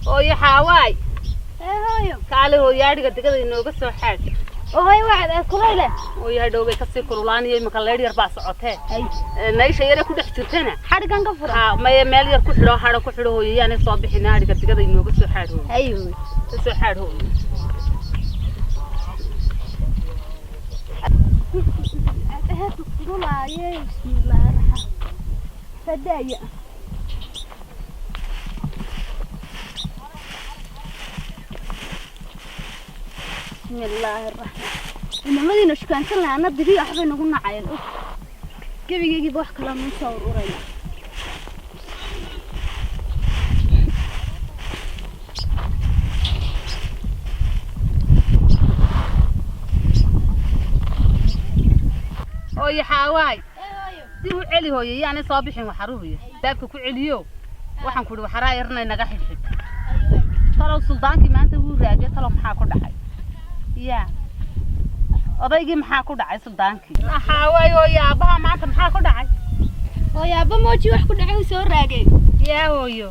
Hooyo Xaawaay. Ee hooyo. Kaale hooyo, adhiga digada inooga soo xaadh. Oo hooyo, waxaad aad kulayle. Hooyo, hadhow bay kasii kululaanaya, imika leydh yar baa socotee. Ay. Naysha yare ku dhex jirtana. Xadhigan ka fura. Ha, maye, meel yar ku xidho, hadho ku xidho hooyo, yaanay soo bixin. Adhiga digada inooga soo xaadh hooyo. Ay hooyo. Ka soo xaadh hooyo. Aad kululaaye, bismillaahi raxmaan. Fadaya. Bismillaahi raxmaan. Inamadiina shukaansan lahaana dibi waxbay nagu nacayeen. Og. Gebigeygiiba wax kalaa nuu soo ururayna. Hooyo Xaawaay, dib u celi hooyo, yaanay soo bixin waxaruhuyo. Baabka ku celiyo, waxaan ku idhi waxaraa yarna naga xidhxidh. Talow suldaankii maanta wuu raagay, talow maxaa ku dhacay? Ya odaygii, maxaa ku dhacay suldaankii? Xaawaay hooyo, aabbaha maanta maxaa ku dhacay? Hooyo, aabba mooji wax ku dhacay uu soo raagay. Yaa hooyo.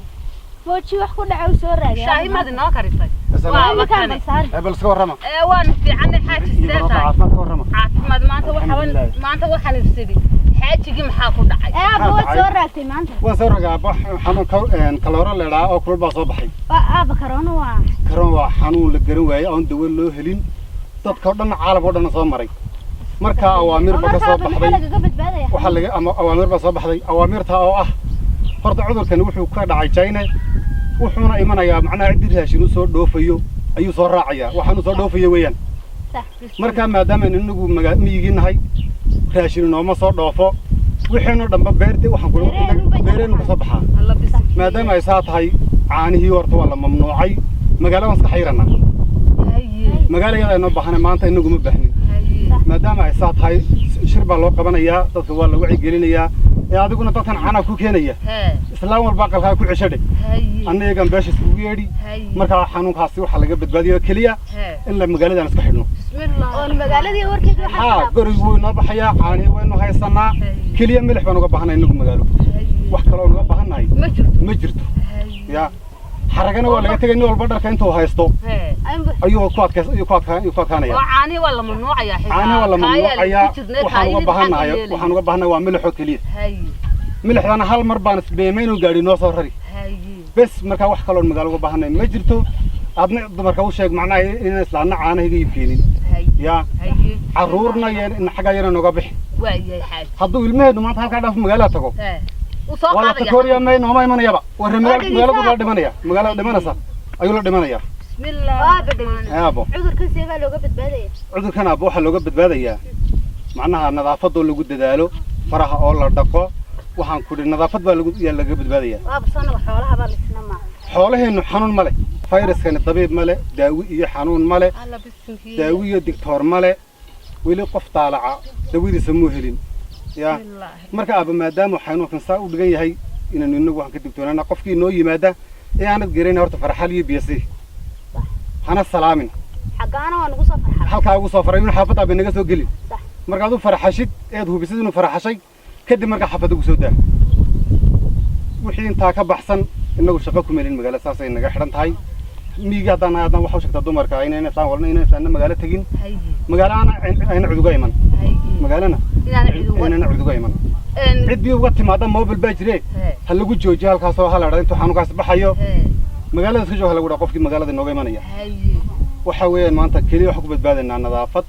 Mooji wax ku dhacay uu soo raagay. Shaahi maad inoo karisay? Asalaam. Waa Iminkaan makane. bal saari. Bal iska warrama. Ee, waan fiicanay xaaji, sidee tahay? Caafimaad ka warrama. Caafimaad. Maanta waxaan Alxamdulillaah. Maanta waxaan ibsidi xaajigii maxaa ku dhacay? Ee aabba, waad dhacay? soo raagtay maanta. Waan soo ragaa aabba, xanuun kalooro leedhaa oo kulul baa soo baxay. Waa aabba, karoona waa. Karoon waa xanuun la garan waayey oon dawo loo helin, dadka oo dhan, caalamka oo dhan soo maray. Marka awaamiir Oo ba ka marka soo aabba maxaa baxday. lagaga badbaadaya? Waxaa laga ama awaamiir baa soo baxday, awaamirta oo ah horta cudurkani wuxuu ka dhacay China, wuxuuna imanayaa macnaha ciddii raashin u soo dhoofayo ayuu soo raacayaa, waxaanu soo dhoofayo weeyaan. Sax. Marka maadaama aynu inagu miyigii nahay, raashin nooma soo dhoofo, wixiinoo dhanba beerta waxaan ku Beeraheennu bay ka beeraheennu ka soo baxaa. Alla bisi. Maadaama ay saa tahay, caanihii horta waa la mamnuucay, magaalada waan iska xayrana. Haye. Magaala iyada aynoo baahana maanta, inagu ma baahnin. Haye. Maadaama ay saa tahay, shir baa loo qabanayaa, dadka waa la wacyigelinayaa. Ee adiguna dadkan caanaha ku keenaya, Hee. islaam walba aqalkaa ku cesho dheh. Haye. Annaga beesha iskugu yeedhi. Haye. Markaa xanuunkaasi waxaa laga badbaadiyo keliya Hee. in la magaaladan iska xidhno. Bismillah. Oon magaaladii warkeeda waxaa Haa, gurigu wuu inoo baxayaa, caanihii waynu haysanaa. Haye. Keliya milix baan uga baahanay inagu magaalo. Haye. Wax kale oon uga baahannahay ma jirto. Ma jirto. Haye. Ya xaragana waa laga tegay, nin walba dharka intuu haysto Hee. ayuu ku adkays ayuu ku adkaa ayuu ku adkaanaya. Oo caanihi waa la mamnuucayaa xitaa. Caanaha waa la Kaayaa mamnuucayaa. ku jirnay, Waxaan uga kaayadii maxaa baahannahay loo yeelaya? Waxaan uga baahannahay waa milixoo keliya. Haye. Milixdana hal mar baan isbeemay inuu gaadhi noo soo rari. Haye. Bes, markaa wax kaloon magaalo uga baahannahay ma jirto. Adna dumarka u sheeg macnaha inaan islaana caanaha iga iibkeenin. Haye. Ya. Haye. Carruurna yeen xaggaa yana nooga bixi. Waa yahay xaaji. Hadduu ilmaheenu maanta halkaa dhaaf magaalada tago, Hee, uu soo waa la qaadaya. takooriya, may nooma imanayaba warre. dhegeysaa. Magaaladu la dhimanaya, magaalada dhimanaysa ayuu la dhimanaya. Bismillah. Waa dhegeysa. Aabo. Cudurkan see baa looga badbaadaya? Cudurkan aabo waxaa looga badbaadayaa macnaha nadaafadoo lagu dadaalo, faraha oo la dhaqo. Waxaan ku idhi nadaafad baa lagu yaa lagaga badbaadayaa. Waaba soo xoolaha baa lisna maaha. Xoolaheennu xanuun ma leh, fayraskani dabiib ma leh, daawi iyo xanuun ma leh. Alla bisinkiisa. Daawi iyo digtoor ma leh, weli qof daalaca dawadiisa muu helin ya. Bismillah. Marka aaba, maadaama xanuunkan saa u dhigan yahay, inaanu inagu waxaan ka digtoonaana qofkii noo yimaada ee aanad garayn horta farxal iyo biyasi hana salaamin. Xaggaana waa nagu soo farxalay. Halkaa ugu soo faray inuu xaafadda aaba naga soo gelin. Sax. Markaad u farxashid eed hubisid inuu farxashay kadib, markaa xaafadda ugu soo daa. Wixii intaa ka baxsan inagu shaqo ku melin, magaalada saasay naga xidhan tahay. Miyiga haddaan nahay, haddaan waxa u sheegtaa dumarka inayna islaan walna inayna islaanna magaalo tegin. Haye. Magaalo aana ayna cid uga iman. Haye. Magaalana inaana cid uga inayna cid uga iman. Een. Ciddii uga timaada mobil baa jire, Hee. ha lagu joojiyo halkaasoo ha la idhahdo intuu xanuunkaas baxayo Hee. magaalada iska joog, ha lagu dhaha qofkii magaalada inooga imanaya. Haye. Waxa weeyaan maanta keliya waxaan ku badbaadaynaa nadaafad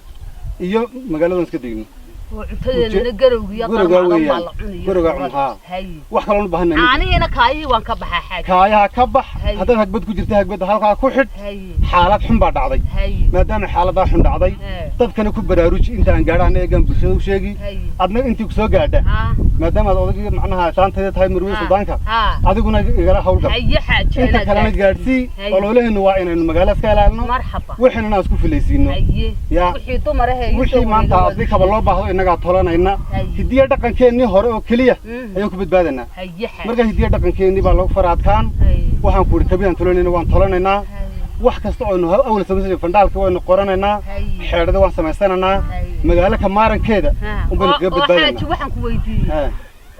iyo magaaladan iska degno. Oo cuntadeennana garowga iyo Garowga qarmacdan baa weeyaan. la cunayo. Garowga cun, haa. Haye. Wax kaloon u baahanay. Caanihiina kaayihii waan ka baxaa xaaji. Kaayaha ka bax. Haye. Haddaad hagbad ku jirta, hagbadda halkaa ku xidh. Haye. Xaalad xun baa dhacday. Haye. Maadaama xaaladaa xun dhacday, Hee. dadkana ku baraaruji inta aan gaadha ana eegaan bulshada u sheegi. Haye. Adna intii kusoo gaadha, Haa. maadaama aad odaygii macnaha saantayda tahay marwey Haa. suldaanka, Haa. adiguna igala hawlgal. Haye xaaji. Inta inaad kalena gaadhsiin. gaadhsii. Haye. Ololaheennu waa inaynu magaalo iska ilaalino. Marxaba. Wixiina aan isku filaysiino. Haye. Ya. Wixii dumar ahee ii Wixii soo maanta wareegay. haddii kaba loo baahdo innagaa tolanayna. Haye. Hidiya dhaqankeennii hore oo keliya ayaan ku badbaadaynaa. Haye xaaji. Marka hidiya dhaqankeennii baa lagu faraadkaan. Haye. Waxaan ku idhi kabiyaan tolanayna, waan tolanaynaa. Haye. Wax kasta oonu awal samaysan, fandhaalka waynu qoranaynaa. Haye. Xeedhada waan samaysanaynaa. Haye. Magaalo ka maarankeeda Haa. unbaynu kaga Oo xaaji, badbaadaynaa. waxaan ku weydiiyey, Haa.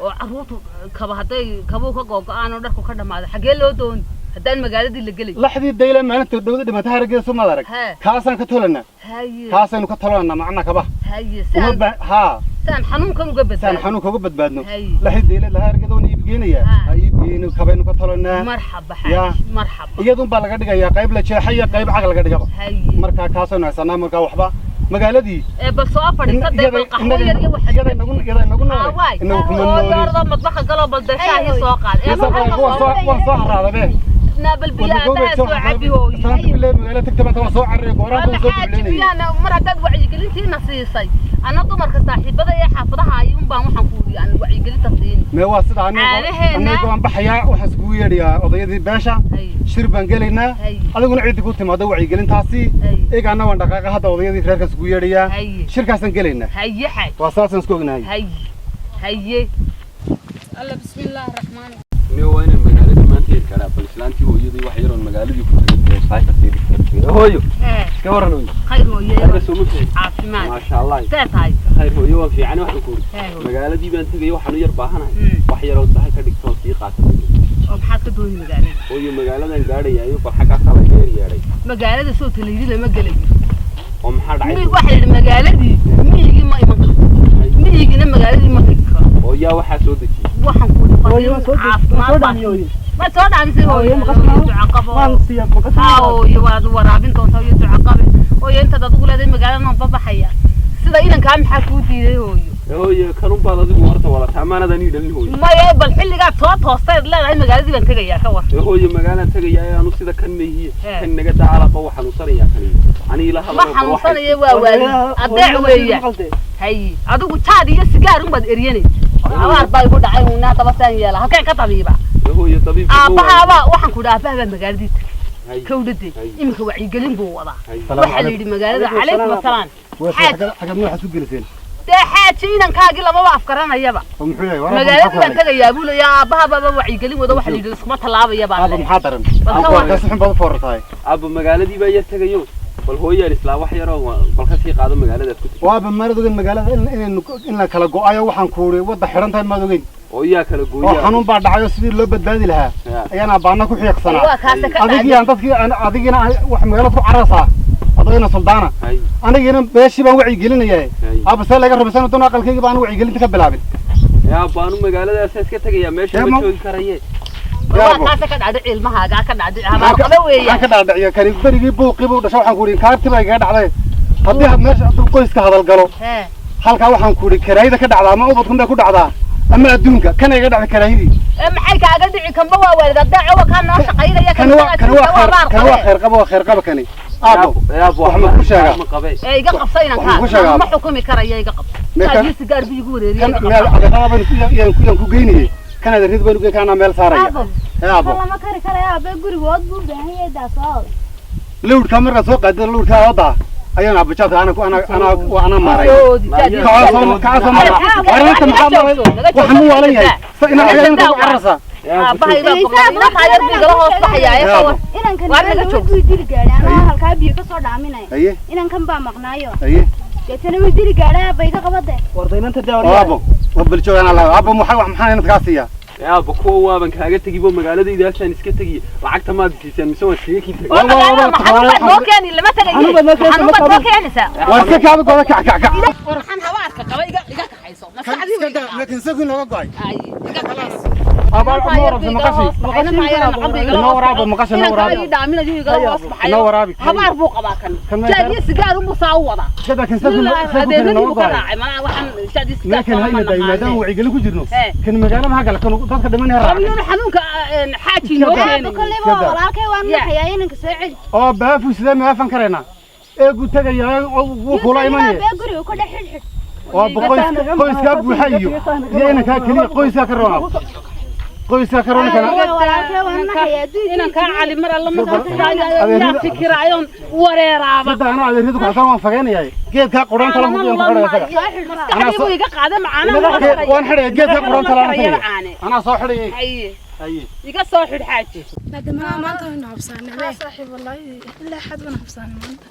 oo carruurtu kaba hadday kabuu ka googo'aan oo dharku ka dhamaado, xaggee loo dooni? Haddaan magaaladii la gelay. Laxdii dayla maalinta dhowda dhimatay haraggeeda soo maad arag. Hee. Kaasaan ka tolanaa. Haye. Kaasaynu ka tolanaa macna kabaha. Haye. Uma Saan ba haa. Saan xanuunkan uga saan badbaado. Xanuunka uga badbaadno. Haye. Laxdii dayla lahaa haraggeeda waan iibgeynayaa. Ha. Ha iibgeyno, kabaynu ka tolanaa. Marxaba. Ya. Xaaji, marxaba. Iyadun baa laga dhigayaa qayb la jeexay iyo qayb cag laga dhigaba. Haye. Markaa kaasaynu haysanaa, markaa waxba magaaladii Ee bal soo fadhiisa dee, bal qaxwo yar iyo waxa. Iyada inagu noole. Waay. Inagu kuma Oo noolin. Yarda madbaxa galo, bal dee shaahii soo qaad. Ee waan soo waan soo haraadabe. Naabal biyo haddaa soo cabi, hooyo. Saanta bilaa magaala tagta maanta waan soo carray gooraan baan soo Xaaji, bilaynayay. Biyana mar haddaad wacyigelintiina siisay, ana dumarka saaxiibada ee xaafadaha ayuun baan waxaan ku yidhi aan wacyigelinta siin. Mee waa sida Caanaheena. Aniga waan baxayaa, waxaan iskugu yeedhayaa odayadii beesha. Haye. Shir baan gelaynaa. Haye. Adiguna ciddii ku timaado wacyigelintaasi. Haye. Eegaana waan dhaqaaqa hadda, odayadii reerkaas iskugu yeedhayaa. Haye. Shirkaasaan gelaynaa. Haye xaaji. Waa saasaan isku ognahay. Haye, haye. Alla, bismillaahi raxmaani. Niyo waa inaan magaaladii maanta heli karaa, bal islaantii hooyadii wax yaroon magaaladii ku tagay saay ka sii dhigtay. Hooyo, Hee. iska waran hooyo? Khayr hooye. Khayr soo ma fiicin? Caafimaad. Maasha Allah. See tahay? Khayr hooyo, waan fiican. Waxaan ku uri Hee hooyo. Magaaladii baan tegay, waxaan u yar baahanahay wax yaroon sahay ka dhigtoon sii qaata. Oo maxaad ka dooni magaalada? Hooyo, magaaladan gaadhayaayo, bal xaggaasaa laga yar yeedhay. Magaalada soo talaydi lama gelayo. Oo maxaa dhacay? Waxaa la yidhi magaaladii miyigii ma iman karto, miyigina magaaladii ma tegi karo. Oo yaa waxaa soo dejiyey? Waxaan ku yidhi fariin caafimaad baa ma soo dhaamisay hooyo, duca qabo. Haa hooyo, waad waraabin doontaa iyo duca qabe. Hooyo, intaad adigu leedahay magaalada waan babaxaya sida inankaa, maxaa kuu diiday hooyo? Hooyo, kanun baad adigu horta wadataa, amaanadan ii dhalin hooyo. Maya, bal xilligaad soo toosteed leedahay magaaladii baan tegayaa, ka war. Ee hooyo, magaalaan tegayaa aanu sida kan mehiye. Hee. Kan naga daalaqa, waa xanuunsanayaa kani aniga ila Ma hadalo. xanuunsanaya, waa waali adeec weeyaan. Haye, adigu jaad iyo sigaar unbaad eryanaysa. Abaar baa igu dhacay uuna, haddaba saan yeela, halkeen ka tabiiba? Ee hooyo, tabiibka ma waayo. Aabbahaabaa waxaan ku idhi aabbaha baa magaaladii tagay. Haye. Kowdhade. Haye. Iminka wacyigelin buu wadaa. Haye. Salaamu Waxaa la calaykum. yidhi magaalada. Calaykum asalaam. Xaaji. Xagad waxaad ku geliseen? Dee xaaji, inankaagii lamaba afkaranayaba. Oo muxuu yahay waraabka? Magaaladii baan tagayaa buu leeyahay, aabbaha baaba wacyigelin wada, waxa la yidhi iskuma tallaabaya baa Aaba, leeyahay. maxaa daran? Bal ka war. Kaasi xun baad u foorartahay. Aabba, magaaladii baa yar tegayo, bal hooyaan islaa wax yaroo bal ka sii qaado magaaladaad ku tegi. Waaba maad ogeyn magaalada in inaynu in la kala go'ayo, waxaan ku uri wadda xidhan tahay, maad ogeyn? Oo yaa kala oo gooyaa? Xanuun baa dhacayo, sidii loo badbaadi lahaa Ya. ayaan abaana ku xiiqsanaa. Waa kaase ka Adigii aan dadkii adigiina wax magaalada ku cararsaa adagina suldaana. Hay. Anigiina beeshii baan wacyigelinayaa. Hay. Aaba, see laga rumaysan doon aqalkayga baan wacyigelinta ka bilaabin? Ee aabba, anu magaaladaas iska tegayaa meesha Ee, ma ma- joogi karaye. Waa Yaabo. kaase ka dhacday ilmahaagaa ka dhacday habaar qaba weeyaan. Maxaan ka dhaadhiciya? Kani berigii buuqii buu dhashay, waxaan ku uri kaarti baa igaga dhacday. Haddii meesha hadduu qoyska hadal galo Hee. halkaa, waxaan ku uri karaahida ka dhacdaa ama ubadkun bay ku dhacdaa ama adduunka kana iga dhacday karaahidii. Ee maxay kaaga dhici? Kanba waa waalid adeeco, waa kaa noo shaqaynaya. Kani waa kani waa khayr, kani waa khayr qaba, waa khayr qaba kani. Aabo, Ee aabba, wax ma ku sheegaa? Ma qabee. Ee iga qabsa Waxaan ku inankaa sheegaa. Ma xukumi karaya, iga qabsa. Mee Jaad iyo sigaar buu igu wareeriyay. Kan Iga meel qabsa. adeerada baan ku yaan ku geynayay, kan adeerada baan u geyn, kana meel saaraya. Aabo. Ee aabo. Lama kari karaya aabe, guriga ood buu u baahan yahay daasoo. Lawdka markaa soo qaadida lawdka ooda ayaan abajaadka ana ana ana waa ana maaray. Oodi, jaad iyo Kaca sigaar. soo kaca soo mara warinta, maxaa maray? Waxaan mu waalan yahay sa ina ayaan ku cararsa. Aabbahay baa qabnay, inantaa yar buu igala hoos baxayaa ee ka war. Inankan Waar naga joogso. wuu dili gaadhay, anaa halkaa biyo ka soo dhaaminaya. Haye. Inankan baa maqnaayo. Haye. Deetana wuu dili gaadhay aabba, iga qabade. Oo aabo, waa baljoog ana laa aabo, maxaa wax maxaan inad kaa siiyaa? Ee aabba, kuwa waaban kaaga tegibo, magaaladaydaasaan iska tegiye, lacagta maad siisaan mise waan iskaga kii tegay? Oo magaalada maxanuun baad noo keeni, lama tagaye, xanuun baad noo keenaysaa. Waa iska kaaba gooda, kac kac kac. Waxaan habaarka qaba iga iga kaxayso maskaxdii way iga Laakiin sagu nooga go'ay. Ay, iga kaxayso. Aaba, ma warabsa maqashi? Inoo waraabo maqasha, inoo waraabi. Inoo waraabi. Habaar buu qabaa kan. Kan ma Jaad iyo sigaar unbuu saa u wadaa. Kada kan sagu Adeeradii nooga buu ka go'ay. raacay malaa waxaan jaad iyo sigaar. Laakiin hayna day, maadaama wacyigelin ku jirno Hee. kan magaalada maxaa gala kan dadka dhimanaya raac. Qabyuuna xanuunka xaaji noo Iska daa. Aabba, keenay. kolleyba waa walaalkay, waan Yeah. naxayaa, inanka soo celi. Oo baafu sidee maafan karaynaa eegu tagayaa wuu kula imanaya. Aabbe, guriga ku dhex xidhxidh. Waa qoys, qoyskaa buuxa iyo iyo inankaa keliya, qoyskaa ka roona, qoyskaa ka roona kana. Walaalkay waan naxayaa adduunka. Inankaa cali mar alla markaa yaa fikiraayoon wareeraaba. Sida anaa adeeradu ku xasan waan fageenayaa geedkaa quraan kala ku xidhaya isaga. Maskaxdii buu iga qaaday macaanaha. Waan xidhaya geedkaa quraan kala Macaane. anaa soo xidhayay. Haye. Haye. Iga soo xidh xaaji. Maanta waynu habsaanay. Haa saaxiib, wallaahi ilaa xad baan habsaanay maanta.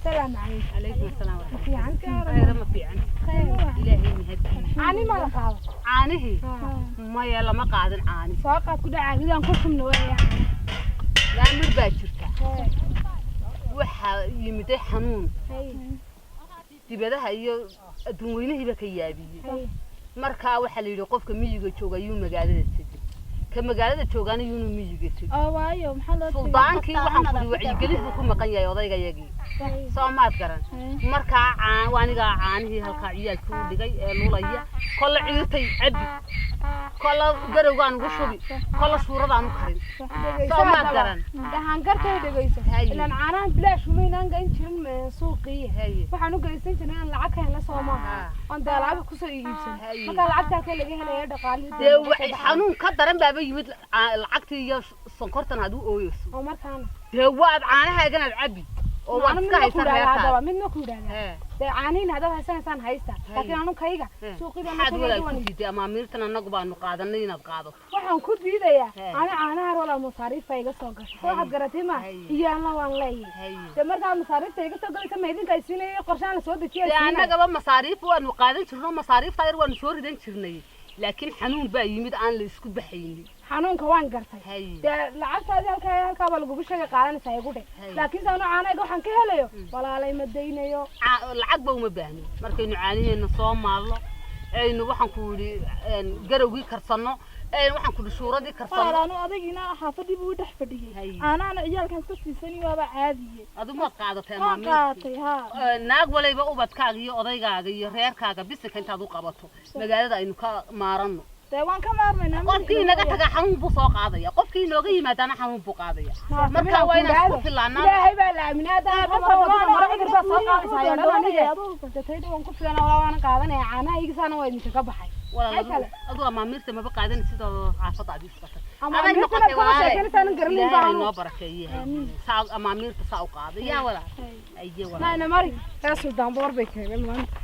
Salaam calaykum. Calaykum asalaam waraxmatullahi. Fiican. Khayr ma fiican. Ilaahay mahad. Caani ma la qaado? Caanihii maya, lama qaadan caani. Soo qaad ku dhacaa gidaan ku shubna waaya. Laamir baa jirta. Waxaa yimiday xanuun dibadaha iyo adduun weynihiiba ka yaabiyey. Markaa waxaa la yidhi qofka miyiga jooga ayuu magaalada tegey, ka magaalada joogaana yuunu miyiga tegey. Oo waayo, maxaa loo Suldaankii waxaan kuli wacyigelin buu ku maqan yahay odaygayagii, soo maad garan? Markaa caan anigaa caanihii halkaa ciyaalkii u dhigay ee lulaya, kolla ciirtay cabbi, kolla garowgaan ugu shubi, kolla shuuradaan u karin, soo maad garan? Dhahaan gartay, dhegeyso. Haye. Ilaan caanahan bilaash umaynaan gayn jirin suuqii. Haye. Waxaan u geysan jirnay inaan lacag ka helno, soo maaha? Haa. Oon dee lacag kusoo iibsan. Haye. Markaa lacagta halkee laga helaya dhaqaalihii? Dee xanuun ka daran baaba yimid, lacagtii iyo sonkortan aad u ooyeyso. Oo markaana Dee waad caanahaaganaad cabbi oo waad Caano iska midna ku haysan idhaahdaa haddaba reerkaada. Midna ku idhaahdaa. Hee. Dee caanihiin haddaad haysanaysaan haysta, laakiin anu kayga suuqii baan Maxaad la walaal tagay. ku diiday amaamiirtan annagu baanu qaadanay inaad qaadato? Waxaan ku diidayaa Hee. ani caanaha walaa masaariifta iga soo gasho, waxaad garatay ma? Haye. Iyo anna waan leeyahay. Haye. Dee markaa masaariifta iga soo galaysa ma idinka ay siinaya qorshaan la soo dejiya? Dee annagaba masaariif waanu qaadan jirno, masaariifta yar waanu soo ridan jirnay, laakiin xanuun baa yimid aan la isku baxaynin. Xanuunka waan gartay. Haye. Dee lacagtaadii halkaa halkaa baa lagugu sheegay, qaadanaysaa igu dheh. Haye. Laakiin saanu caanayga waxaan ka helayo walaalay ma daynayo. Lacag ba uma baahnin markaynu caaniheena soo maalno, aynu waxaan ku yidhi garowgii karsanno, aynu waxaan ku yidhi shuuradii karsanno. Walaalaanu adagina xaafadii buu u dhex fadhiyey. Haye. Caanahana ciyaalkan iska siisani waaba caadiye. Adu maad qaadatay Waan amaamiirtii? qaatay, haa. Naag walayba ubadkaaga iyo odaygaaga iyo reerkaaga bisika intaad u qabato magaalada aynu ka maaranno. Dee waan ka maarmaynaa. Qofkii inaga tagaa xanuun buu soo qaadaya, qofkii inooga yimaadaana xanuun buu qaadaya. Marka waa inaan isku filaanaa. Ilaahay baa la aaminaa. Haddaan mara cudur baa soo qaadaysaa oo dhan aniga datayda waan ku filan walaa, waana qaadanaya caanaha igisaana waa idinkaga baxay. Walaal, Maxay kale? Aduu amaamiirta maba qaadan sidoo xaafadaadi iska tag. Amaamiirtana kama sheekaynaysaan, garanayn Ilaahay baan. noo barakeeye. Saa amaamiirta saa u qaada yaa walaal, aye walaal. Naana mari yaa suldaan boor bay keeneen maanta.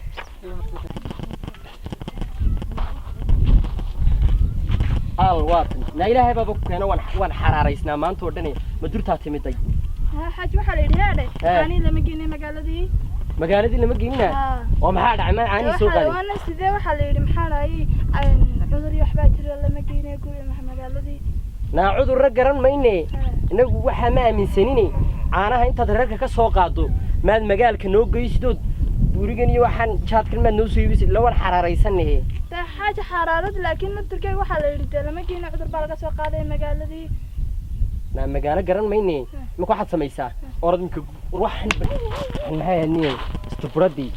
Al waatan naa, ilaahay baaba ku keeno. Waan xaraaraysnaa maanta oo dhani, ma durtaa timiday? Haa xaaji, waxaa la yidhi heedhe Hee. caanihii lama geenay magaaladii. Magaaladii lama geenina? Haa. Oo maxaa dhacay? Ma caanihii soo qaaday? Waana sidee, waxaa la yidhi maxaa dhahayay cudur iyo waxbaa jira, lama geenay guri magaaladii. Naa cudurra garan mayne, innagu waxaa ma aaminsanine. Caanaha intaad reerka ka soo qaado maad magaalka noo geysidood buurigan iyo waxaan jaadkan maad noo soo iibisid ila, waan xaraaraysanahe. Dee xaaji xaaraarad, laakiin naftirkeyga waxaa la yidhi dee lama geenay, cudur baa laga soo qaaday magaaladii. Naa magaalo garan mayne, imika waxaad samaysaa orad imika. War waxaan waxaan maxay ahayd niyo istuburadii?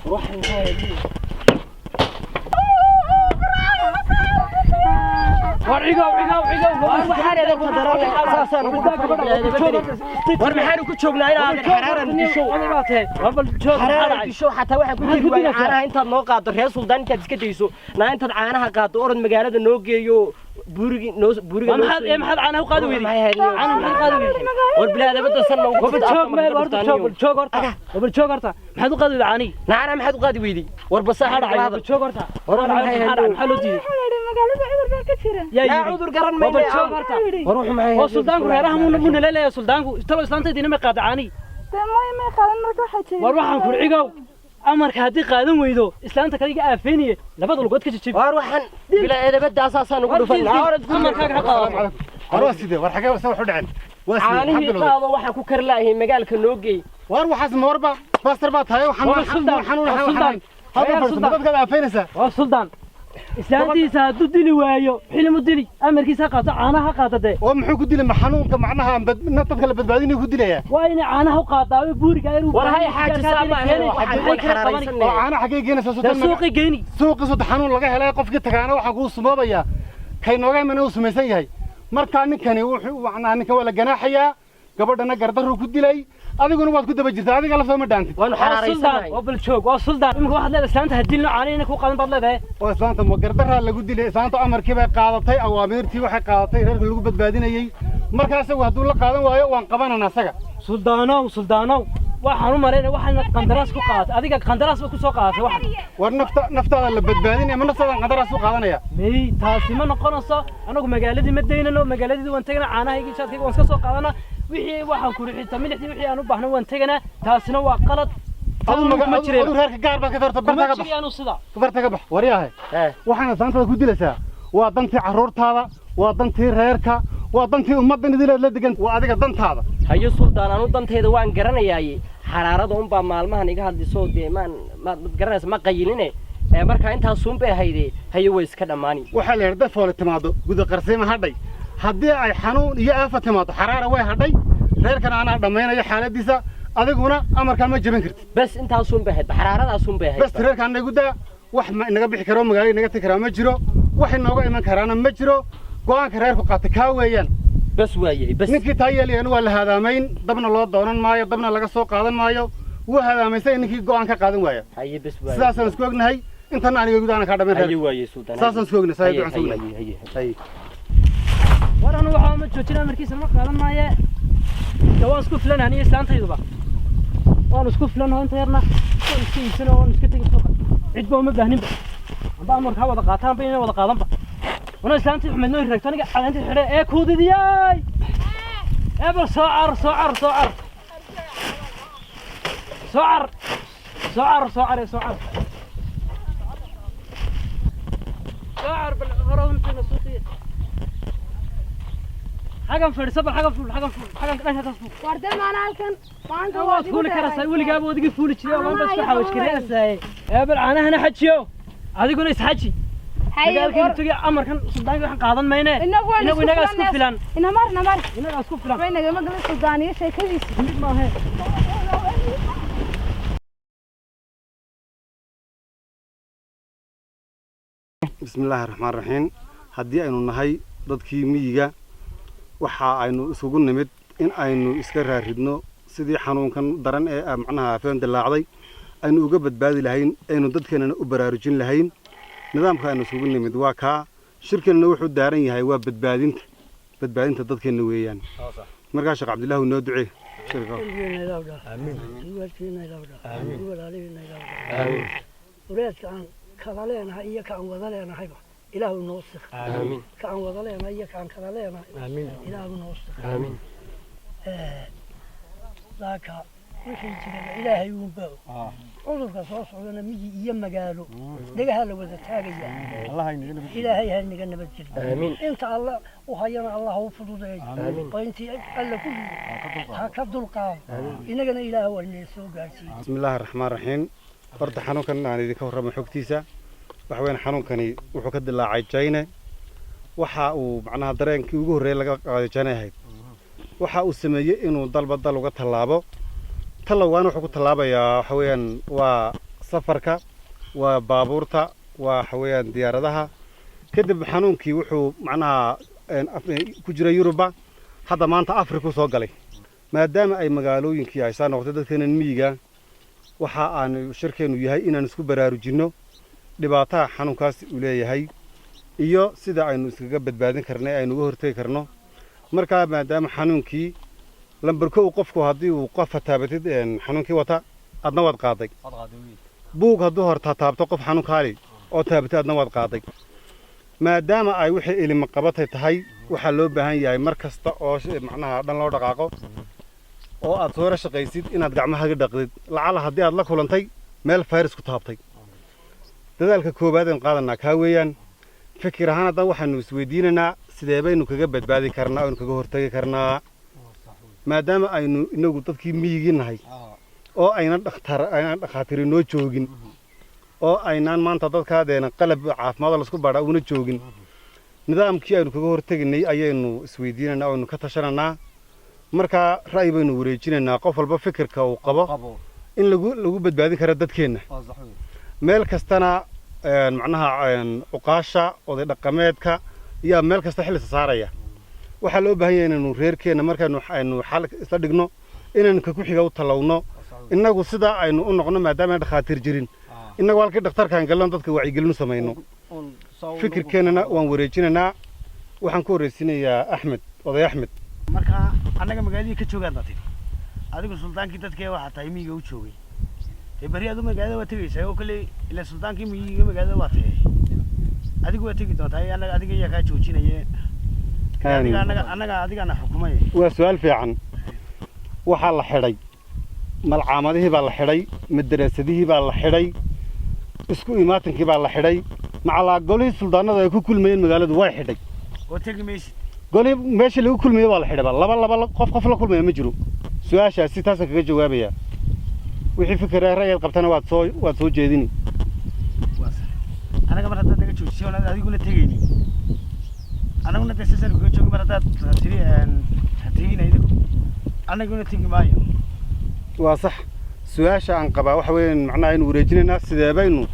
War waxaan maxay ahayd niyo? War cigow cigow cigow, waxaan eedan daran saasaan ugu. War maxaanu ku joognaa inaad xaraaran disho, xaraaran disho? Xataa waxaan ku jiri waayay caanaha intaad noo qaado reer suldaan intaad iska dayso. Naa intaad caanaha qaado orod magaalada noo geeyo buurigi noo buuriga noo. Maxaad maxaad caanaha u qaadi weyday? Caanaha maxaad qaadi weyday? War bilaadabada san noogu. Wabal joog meel horta, joog, bal joog horta, wabal joog horta. Maxaad u qaadi weyday caanihi? Naana maxaad u qaadi weyday? War basaa Maxaa dhacay? Wabal joog horta. War maxaa dhacay? maxay Maxaa dhacay? Maxaa loo diiday? Waxaa la yidhi magaalada cudur baa ka jira. Yaa Naa yidhi? Cudur garan Wabal mayne. joog horta. War wuxuu maxay? Oo suldaanku reeraha muu naleelaya suldaanku? Talo islaantaydiina may qaada caanihi? Dee maya, may qaadan, marka waxaa jira. War waxaan ku cigow, amarka haddii qaadan weydo islaanta kaliga aafeynaya labada lugood ka jajabi. War waxaan bilaa eedabadaasaasaa ugu dhufan. Naa orod. Amarkaaga ha qaadato. War waa sidee? War xagee se wax u dhaceen? Waa sidee? Maxaa Caanihii bilowday? qaado, waxaan ku kari laayahay magaalka noo geey. War waxaas ma warba baastar baa tahay waxaan War suldaan, xanuun war suldaan. halka War fadhiso suldaan. Dadkaad aafaynaysaa. Waa suldaan, islaantiisa hadduu dili waayo xilimu dili, amarkiisa ha qaato, caanaha ha qaata dee. Oo muxuu ku dilay? Ma xanuunka macnaha aan dadka la badbaadinay ku dilayaa? Waa inay caanaha u qaadaa buuriga ayar. War hay xaaji, saa ma ahayn, waxaan Maxay kala qabanay? Oo caana xaggee geenaysaa? Dee Soddon suuqi geyni. Suuqii sodon xanuun laga helay, qofkii tagaana waxaa kuu sumoobayaa, kay nooga imana uu sumaysan yahay. Markaa ninkani wuxuu macnaha ninkan waa la ganaaxayaa, gabadhana gardarruu ku dilay, adiguna waad ku daba jirtaa, adiga laftoo ma dhaantid. Waanu Waa suldaan. xaraaraysanahay. Waa bal joog, waa suldaan, imika waxaad leedahay islaanta ha dilno, caanihina kuu qaadan baad leedahay. Oo islaanta ma gardarraa lagu dilay? Islaanta amarkii bay qaadatay, awaamiirtii waxay qaadatay reerka lagu badbaadinayey. Markaa isagu hadduu la qaadan waayo waan qabanana asaga. Suldaanow, suldaanow, waxaan u malaynaya waxaana qandaraas ku qaadatay adiga, qandaraas ba ku soo qaadatay waxan. War nafta naftaada la badbaadinaya, ma naftaadaan qandaraas u qaadanaya? May, taasi ma noqonayso. Anagu magaaladii ma daynano, magaaladii waan tagana, caanahaygii jaadkayga waan iska soo qaadanaa. Wixii waxaan ku rixitaa milixdii wixii aan u baahna waan teganaa. Taasina waa qalad. Adu Kuma jireen. Adu reerka gaar baa ka tarta Kuma barta ka bax. jiri anu sidaa. Barta ka bax, waryahay. Waxaana saantada ku dilaysaa waa dantii carruurtaada, waa dantii reerka, waa dantii ummaddan idin la degan, waa adiga dantaada. Hayo suldaan, anu dantayda waan garanayaaye, xaraarada unbaa maalmahan iga hadlisoo dee maan maad garanaysa, ma qayiline. Ee markaa intaasuun bay hayde. Hayo, way iska dhammaani. Waxaa la yidhi foole timaado guda qarsiima hadhay. Haddii ay xanuun iyo aafa timaado, xaraara way hadhay. Reerkan anaa dhammaynaya xaaladiisa, adiguna amarkaan ma jebin kartid. Bes intaasuun bay ahayd, xaraaradaasun bay ahayd. Bas reerkaan nagu daa. Wax ma inaga bixi karo, magaalada inaga tegi karaa ma jiro, wax inooga iman karaana ma jiro. Go'aanka reerku qaatay kaa weeyaan. Bes waayahay, bes. Ninkii taa yeelayana waa la haadaamayn, dabna loo doonan maayo, dabna laga soo qaadan maayo. Wuu haadaamaysan ninkii go'aan ka qaadan waaya. Haye, bes waayahay. Sidaasaan isku ognahay. Intana aniga gudaana kaa dhammayn Haye reerka. waayahay suldaan. Saasaan isku ognahay, saa Haye, ducaan isku haye, ognahay. haye. Haye. War anu waxaa ma joojin, amarkiisa ma qaadan maaye. De waan isku filanahay, aniyo islaantayduba waan isku filanaho. Inta yarna waan iska iibsano, waan iska tegi suuqa, cidba uma baahninba. Amba amarka ha wada qaataan ba inay wada qaadanba. Wana islaantii xumed noo raagto, aniga caleenta xidhe ee kuudidiyay. Ee bal soo car, soo car, soo car, soo car, soo car, soo car, soo car, soo car. Bal hore intayna suuqiya xagan fadhiso, bal xagan fuul, xagan fuul, xagan dhanka ka fuul. Wardee maana halkan maanta? Waad fuuli karaysaa, weligaaba waad iga fuuli jiray oo maanta isku xawaj karaysaa. Ee bal caanahana xajiyo, adiguna isxaji. Magaalkaynu tagay, amarkan suldaanka waxaan qaadan mayne. Inagu waan inagu inagaa isku filan. Inamar, namar. Inagaa isku filan. Way nagama galin suldaaniyo sheekadiisa. Mid maahe. Bismi illaahi raxmaan raxiim. Haddii aynu nahay dadkii miyiga, waxa aynu isugu nimid in aynu iska raaridno sidii xanuunkan daran ee macnaha aafeen dilaacday aynu uga badbaadi lahayn, aynu dadkeenana u baraarujin lahayn. Nidaamka aynu isugu nimid waa kaa. Shirkeenna wuxuu daaran yahay waa badbaadinta dadkeenna weeyaan. Markaa Sheekh Cabdilaahu, noo ducee shirka. Wareedka aan kala leenahay iyo ka aan wada leenahayba Ilaahu noo sir. Ka aan wada leenahay iyo ka aan kala leenahay Ilaahu noo sir. Laaka wixii jiraba Ilaahay uunbaa og. Cudurka soo socdana miyi iyo magaalo dhegaha la wada taagaya. Ilaahay ha naga nabadgeliyo. Inta Alla u hayana Allah ha u fududeeyo, oo intii Alla ku rido ha ka dulqaado. Inagana Ilaah waa inay soo gaarsiiyo. Bismi illaahi raxmaan raxiim. Horta xanuunkan aan idinka warramo xogtiisa waxa weeyaan, xanuunkani wuxuu ka dilaacay China. Waxa uu macnaha dareenkii ugu horreeyay laga qaaday China ahayd. Waxa uu sameeyey inuu dalba dal uga tallaabo. Tallowgaana wuxuu ku tallaabayaa waxa weeyaan waa safarka, waa baabuurta, waa waxa weeyaan diyaaradaha. Kadib xanuunkii wuxuu macnaha ku jira Yuruba, hadda maanta Afrika soo galay. Maadaama ay magaalooyinkii ay saa noqotay, dadkeenan miyiga waxa aan shirkeenu yahay inaan isku baraarujinno dhibaataha xanuunkaasi uu leeyahay iyo sida aynu iskaga badbaadin karno ee aynu uga hortegi karno. Markaa maadaama xanuunkii lambar kow, qofku haddii uu qofa taabatid xanuunkii wata, adna waad qaaday. Buug hadduu hor taataabto qof xanuunkaali oo taabatid, adna waad qaaday. Maadaama ay wixii ilima qabatay tahay, waxaa loo baahan yahay mar kasta oo macnaha dhan loo dhaqaaqo oo aad soo shaqaysid inaad gacmaha dhaqdid, lacala haddii aad la kulantay meel fayrasku taabtay. Dadaalka koowaad aynu qaadanaa kaa weeyaan. Fikir ahaan haddana waxaanu isweydiinaynaa sidee baynu kaga badbaadi karnaa, aynu kaga hortagi karnaa, maadaama aynu inagu dadkii miyigii nahay oo aynan dhakhtar, aynan dhakhaatiiri noo joogin, oo aynaan maanta dadkaadeena qalab caafimaad oo laisku baadhaa uuna joogin. Nidaamkii aynu kaga horteginay ayaynu isweydiinaynaa oo aynu ka tashananaa. Markaa ra'yi baynu wareejinaynaa, qof walba fikirka uu qabo in lagu badbaadin karo dadkeenna. Meel kastana macnaha cuqaasha, oday dhaqameedka ayaa meel kasta xil isa saaraya. Waxaa loo baahan yahay inaynu reerkeenna markaanu aynu xal isla dhigno inaynu ka ku xiga u tallowno. Innagu sidaa aynu u noqno, maadaama aan dhakhaatiir jirin, innagu halkii dhakhtarkaan galno dadka wacyigelin u samayno. Fikirkeennana waan wareejinaynaa. Waxaan ku horreysiinayaa Axmed, oday Axmed. Marka annaga magaaladii ka joogaad baa tidhi. Adigu sultaankii dadkee waxaa tahay miyiga u joogay. Dee berri adu magaalada waa tegaysaa oo kale, ilaa sultaankii miyiga magaalada waa tahay. Adigu waa tegi doontaa, ee annaga adiga ayaa kaa joojinaye. Adiga annaga adigana xukumay. Waa su-aal fiican. Waxaa la xidhay malcaamadihii baa la xidhay, madaraasadihii baa la xidhay, isku imaatankii baa la xidhay, macalaa golihii suldaanada ay ku kulmayeen magaaladu way xidhay. Oo tegi maysid? Golihii meeshii lagu kulmayey waa la xidhayba, laba laba qof qof la kulmaya ma jiro. Su-aashaasi taasaan kaga jawaabayaa. Wixii fikira ra'yaad qabtana waad soo jeedini. Anaga mar haddaad naga joojisay oonad adiguna tegaynin, anaguna dee sidaasaan kaga joogi. Mar haddaad tiri ha tegina idigu, anaguna tegi maayo. Waa sax. Su-aasha aan qabaa waxa weeyaan, macnaha aynu wareejinaynaa, sidee baynu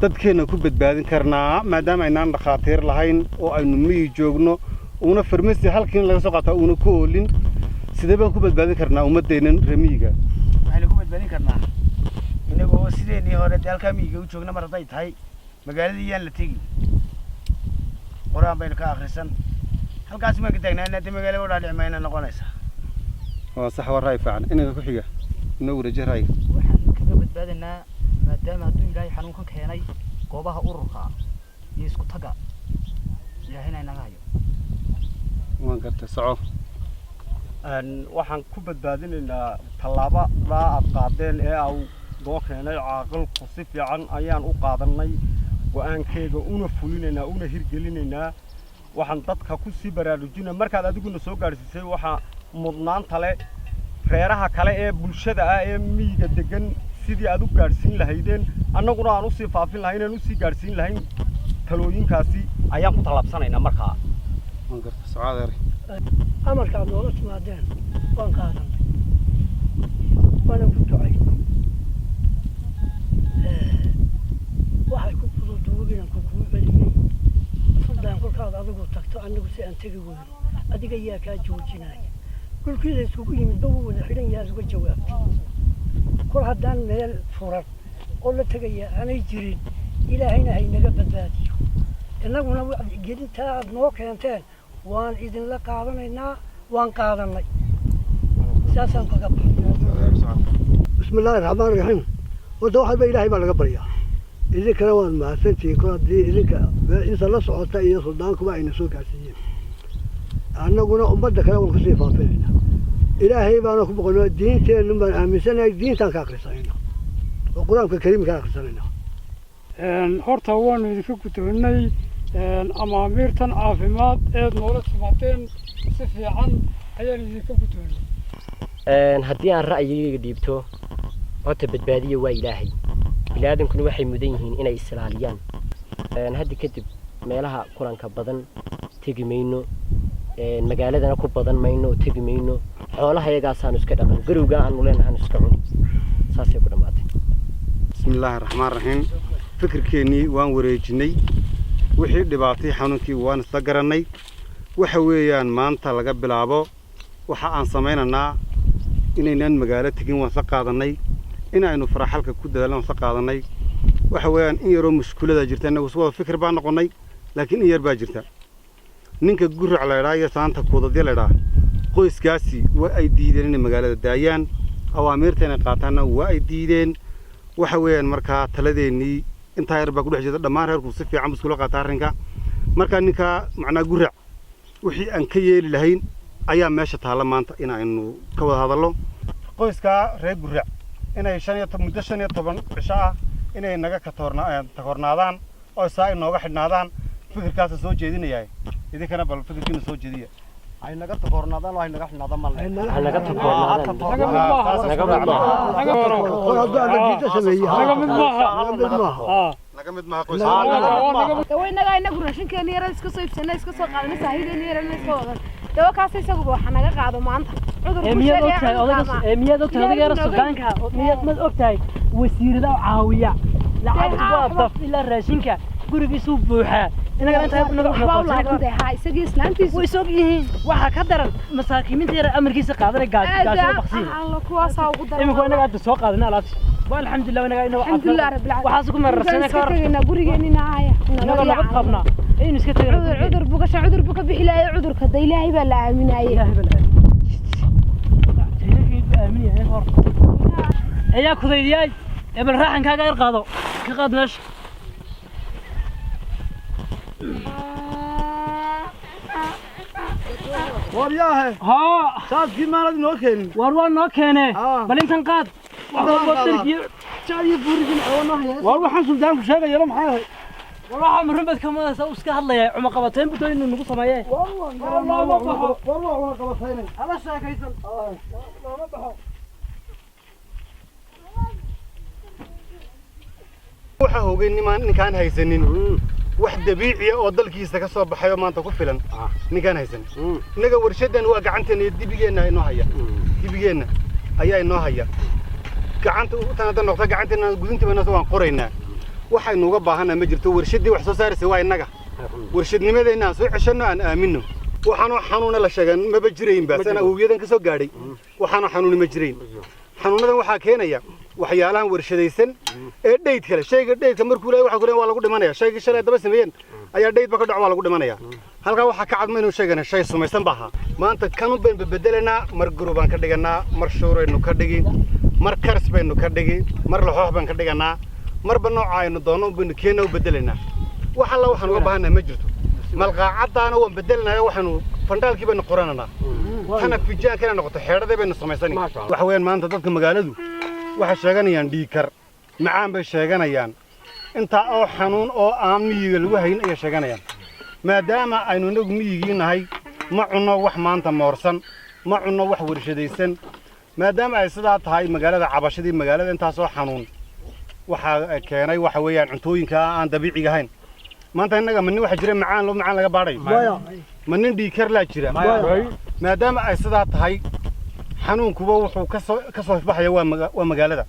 dadkeenna ku badbaadin karnaa, maadaama aynaan dhakhaatiir lahayn oo aynu miyi joogno, uuna farmasi halkiin laga soo qaataa uuna ku oolin? Sidee baan ku badbaadin karnaa ummaddeennan reer miyiga? Waxaynu ku badbaadin karnaa inagoo sideenii hore dee halkaa miyiga u joogna. Mar hadday tahay magaaladii yaan la tegin, qur-aan baynu ka akhrisan, halkaas maan ka taagnaana, dee magaala u dhaadhici mayna noqonaysaa. Waa sax, waa ra'yi fiican. Inanka ku xiga inoo wareejiya ra'yiga. Waxaan kaga badbaadaynaa, maadaama hadduu Ilaahay xanuunkan keenay, goobaha ururka iyo isku tagga Ilaahayna inaga hayo. Waan gartay, soco. Waxaan ku badbaadinaynaa tallaabadaa aad qaadeen ee au noo keenay caaqilku. Si fiican ayaan u qaadanay go-aankeega, una fulinaynaa, una hirgelinaynaa. Waxaan dadka ku sii baraarujinaa markaad adiguna soo gaadhsiisay, waxaa mudnaanta leh reeraha kale ee bulshada ah ee miyiga degan sidii aad u gaadhsiin lahaydeen, annaguna aan usii faafin lahayn, aan usii gaadhsiin lahayn talooyinkaasi ayaan ku tallaabsanaynaa markaa. Waan gartay, soco adeer. Amarka aad noola timaadeen waan qaadanay, waanan ku ducaynay. Waxay ku fududuubinanku kuu celiyey suldaan, kolkaad adigu tagto, anigu si aan tegi weyno, adiga yaa kaa joojinaya? Dhulkii la isugu yimid ba wuu wada xidhan yahay, uga jawaabtay. Kol haddaan meel furan oo la tegaya aanay jirin, Ilaahayna haynaga badbaadiyo. Innaguna wacdigelintaa aad noo keenteen waan idinla qaadanaynaa, waan qaadanay, saasaan kaga baxay. Bismi illaahi raxmaan raxiim. Horta waxba Ilaahay baa laga baryaa. Idinkana waad mahadsantihiin, kol haddii idinka inta la socota iyo suldaankuba ayna soo gaarsiiyeen, annaguna ummadda kale waan kusii faafinayna. Ilaahay baana ku boqonaa, diinteennu baan aaminsanahay, diintaan ka akhrisanayna oo Qur-aanka Kariimka ka akhrisanayna. Horta waanu idinka guddoonnay amaamiirtan caafimaad eed noola timaadeen, si fiican ayaan idinka guddoonnay. Haddii aan ra'yigayga dhiibto, horta badbaadiya waa Ilaahay, biniaadamkuna waxay mudan yihiin inay is-ilaaliyaan. Hadda kadib meelaha kulanka badan tegi mayno, magaaladana ku badan mayno oo tegi mayno. Xoolaha iyagaasaanu iska dhaqan, garowgaa aanu leenahay iska cuni. Saasay ku dhammaatay. Bismi illaahi raxmaan raxiim. Fikirkeennii waan wareejinay, wixii dhibaatay xanuunkii waan isla garannay. Waxa weeyaan, maanta laga bilaabo waxa aan samaynaynaa inaynaan magaalo tegin, waan isla qaadannay. Inaynu faraxalka ku dadaalno waan isla qaadannay. Waxa weeyaan, in yaroo mushkulada jirta, innagu isku wada fikir baan noqonnay, laakiin in yar baa jirta. Ninka Gurac laydhaa iyo saanta Kuudadya laydhaa, qoyskaasi waa ay diideen inay magaalada daayaan, awaamiirta inay qaataanna waa ay diideen. Waxa weeyaan, markaa taladeennii intaa yar baa ku dhex jirta. Dhammaan reerku si fiican bu iskula qaataa arrinka. Markaa ninkaa macnaa Gurac wixii aan ka yeeli lahayn ayaa meesha taalla maanta in aynu ka wada hadallo. Qoyskaa reer Gurac inay shan iyo muddo 15 cisho ah inay naga katoorna takoornaadaan oo saa inooga xidhnaadaan, fikirkaasa soo jeedinayaa. Idinkana bal fikirkiina soo jeediya. Ay naga takoornaadaan oo ay naga xidhnaadaan ma Ha naga takoornaadaan. Naga mid maaha. Naga mid maaha. Naga mid maaha. Dawa innagaa inagu raashinkeena yara iska soo iibsana, iska soo qaadana, saahideena yarana iska wadan. Dawa kaas isaguba waxa naga qaado maanta cudur. Ee miyaad ogtahay odayga? Ee miyaad ogtahay odayga yara suldaanka? Miyaad mad ogtahay wasiirada oo caawiya lacag waa daf ilaa raashinka gurigiisuu buuxaa, inagana intaa naga Waxba u laaban ha isagii islaantiisu. Way sog yihiin. Waxaa ka daran masaakiimiinta yara amarkiisa qaadanay, gaasoo baqsiin. Alla, kuwaasaa ugu daran. Imika inaga hadda soo qaadanay alaabti, waa alxamdulilah, inaga inaga Alxamdulilah rabbil caalamiin. Waxaas ku mararsana iska tegaynaa gurigeenina haya. Inaga nabad qabnaa aynu iska tegaynaa. Cudur cudur bugasha cudur buu ka bixi lahaye, cudurka da Ilaahay baa la aaminaye. Ilaahay baa la aaminaya. Ayaa kudaydiyay ee bal raaxankaaga yar qaado, ka qaad meesha. War yaahe. Haa. Saadkii maanad inoo keenin. War waa noo keenee. Bal intan qaad. War waxaan suldaanku sheegayana maxay ahayd? War waxaa marunbad ka madaysa uu iska hadlayaa cumaqabateyn buu doonay inuu nagu sameeyee. War looma baxo. War waa cunaqabataynay. Hala sheekaysan. Looma baxo. Waxa hogay nimaan ninkaan haysanin wax dabiiciya oo dalkiisa ka soo baxay oo maanta ku filan ninkaan haysanin. Innaga warshadan waa gacanteena iyo dibigeenna inoo haya, dibigeenna ayaa inoo haya gacanta tan hadda noqota gacanteena gudintiiba inoo waan qoraynaa. Waxaynu uga baahanaa ma jirto. Warshaddii wax soo saaraysa waa innaga. Warshadnimadeenna aan soo ceshanno, aan aaminno. Waxaanoo xanuuna la sheegan maba jiraynba sana awowyadan ka soo gaadhay. Waxaanoo xanuuni ma jirayn. Xanuunadan waxaa keenaya waxyaalahan warshadaysan ee dhayd kale. Shayga dhaydka markuu leeyahay waxa ku leeyahay waa lagu dhimanaya. Shaygii shalay daba sameeyeen ayaa dhaydba ka dhaco, waa lagu dhimanaya. Halkaa waxaa ka cadma inuu sheegana shay sumaysan ba ahaa. Maanta kanun baynu bedelanaa. Mar guru baan ka dhiganaa, mar shuuraynu ka dhigi, mar karis baynu ka dhigi, mar laxoox baan ka dhiganaa, marba nooca aynu doonno baynu keena u bedelaynaa. Wax alla waxaan uga baahannahay ma jirto. Malqaacaddaana waan bedelanayo, waxaanu fandhaalkii baynu qorananaa, tana fijaankana noqoto xeedhadii baynu samaysani. Waxa weeyaan maanta dadka magaaladu waxay sheeganayaan dhiigkar macaan bay sheeganayaan, intaa oo xanuun oo aan miyiga lagu hayn ayay sheeganayaan. Maadaama aynu inagu miyigii nahay, ma cunno wax maanta moorsan, ma cunno wax warshadaysan. Maadaama ay sidaa tahay, magaalada cabashadii magaalada intaasoo xanuun waxaa keenay waxa weeyaan cuntooyinka aan dabiiciga ahayn. Maanta innaga ma nin waxa jira macaan loo macaan laga baadhayo? Ma nin dhiigkar laa jira? Maadaama ay sidaa tahay, xanuunkuba wuxuu kasoo ka soo baxaya waa magaalada.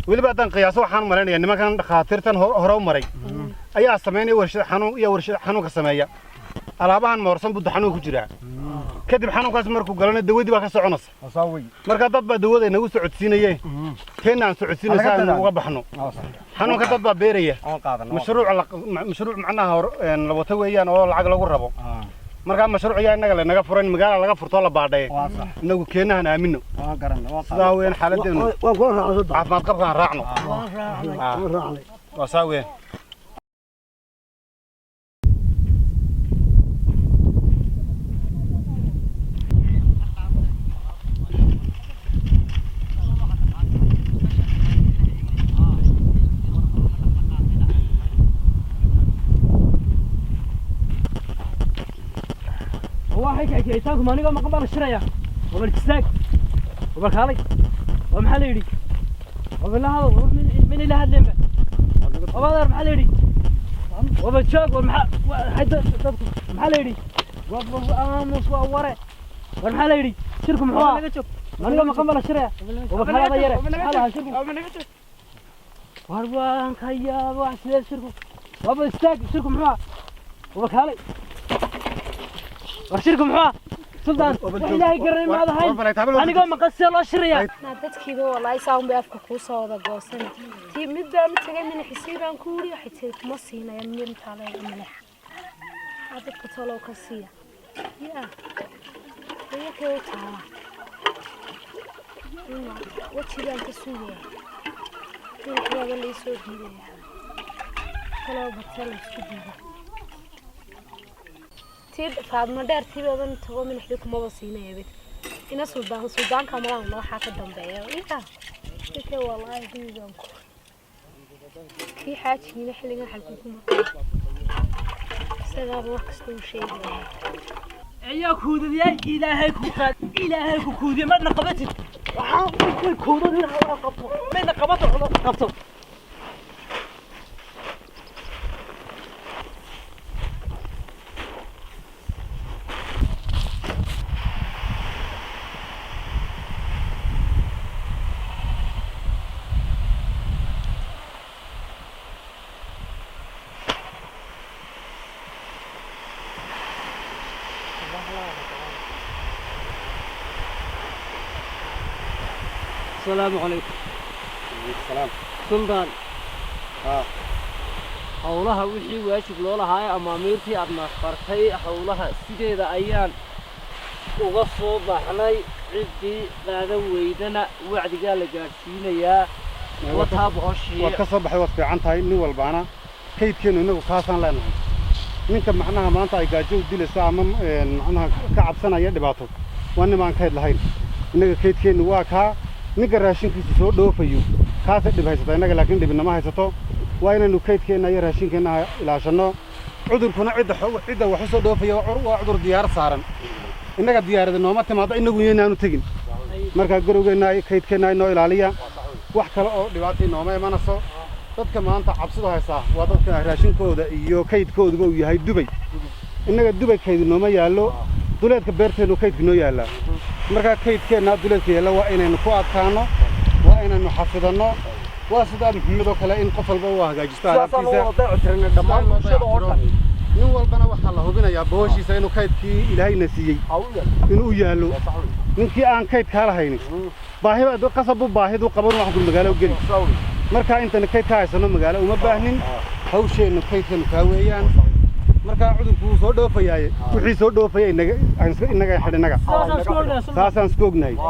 Weliba haddaan qiyaaso, waxaan malaynayaa nimankan dhakhaatiirtan hore u maray ayaa samaynaya warshad xanuun iyo warshad xanuunka sameeya. Alaabahan moorsan buu xanuun ku jiraa. Kadib xanuunkaas markuu galana dawadii baa ka soconaysa. Marka dad baa dawada inagu socodsiinaye, keenna aan socodsiinaysa aynu uga baxno xanuunka. Dad baa beeraya mashruuc mashruuc macnaha la wato weeyaan oo lacag lagu rabo. Markaa mashruuc yaa innaga lanaga furan, magaala laga furtoo la baadhaye. Inagu keennahan aamino. Sidaa weeyaan xaaladeenu. Caafimaad qabkaan raacno, waa saa weeyaan. Waxay kicitaanku maaniga maqan baa la shiraya. Wabal istaag, wabal kaalay, waa maxaa la yidhi? Wabal la hadal, min ila hadleenba. Wabadeer, maxaa la yidhi? Wabal joog, war maxaa waxay dadku maxaa la yidhi? Aamus, waa ware. War maxaa la yidhi? Shirku muxuu ahaa? Maaniga maqan baa la shiraya. Wabal kaalada yare, maxaa lahaa shirku? War waan ka yaaba wax. Sidee shirku? Wabal istaag, shirku muxuu ahaa? Wabal kaalay, war shirku muxuu ahaa? Suldaan, wax ilaahay garanay maad ahayn. Anigoo maqan sidee loo shirayaa? Naa dadkiiba walaahi saa unbay afka kuu soo wada goosan. Tii mid baan u tagay, minaxisii baan ku wuri, waxay tiri kuma siinaya mintaa leega minexa. Aa dadka talow ka siiya yaa iyakee u taala weji baan ka sugaya, minaxdaaba laysoo diidaya, talow bartee la isku diiday. Tii Faadmo dheer tii baaban tago, minaxdii kumaba siinaya bid ina suldaan suldaanka malaha waxaa ka dambeeya ya ikee walaahi diidan ku kii xaajigiina xilligan xalkuu ku maqan isagaaba wax kasta uu sheegaya. Ayaa kuudadiyay, ilaahay ku qaad, ilaahay ku kuudiye, madna qabatid. Waxaan ku kuudad in hawaa qabto, midna qabato qabto. السلام عليكم. Salaam. Suldaan, howlaha wixii waajib loo lahaa ee amaamiirtii aad nafartay, howlaha sideeda ayaan uga soo baxnay. Ciddii qaadan weydana wacdigaa la gaadhsiinayaa. Wataa boqoshii. Waad ka soo baxday, waad fiican tahay. Nin walbaana kaydkeennu innagu kaasaan leenahay. Ninka macnaha maanta ay gaajo u dilayso ama macnaha ka cabsanaya dhibaato waa nin aan kayd lahayn. Innaga kaydkeennu waa kaa. Ninka raashinkiisa soo dhoofayo kaasay dhib haysata innaga, laakiin dhibinama haysato. Waa inaynu kaydkeenna iyo raashinkeenna ilaashanno. Cudurkuna cidda wax u soo dhoofaya waa cudur diyaarad saaran. Innaga diyaarada nooma timaado, innagu yaynaanu tegin. Marka garowgeenna, kaydkeenna inoo ilaaliya. Wax kale oo dhibaatay nooma imanayso. Dadka maanta cabsidu haysaa waa dadka raashinkooda iyo kaydkooduba uu yahay Dubay. Innaga Dubay kayd nooma yaallo, duleedka beerteennu kaydku noo yaallaa. Marka kaydkeenna duleedka yaalla waa inaynu ku adkaano, waa inaynu xafidanno. Waa sidaa Maxamed oo kale in qof walba uu hagaajisto alaabtiisa dhammaan bulshada oo dhan. Nin walbana waxaa la hubinayaa bohoshiisa inuu kaydkii Ilaahayna siiyey inuu u yaallo. Ninkii aan kaydkaa lahaynin baahiba qasabu baahidu qaban wax ku magaalo geli. Marka intaynu kayd ka haysano magaalo uma baahnin. Hawsheennu kaydkanu kaa weeyaan. Marka cudurku wuu soo dhoofayaaye, wixii soo dhoofaya inaga inaga xidh, inaga saasaan isku ognahay.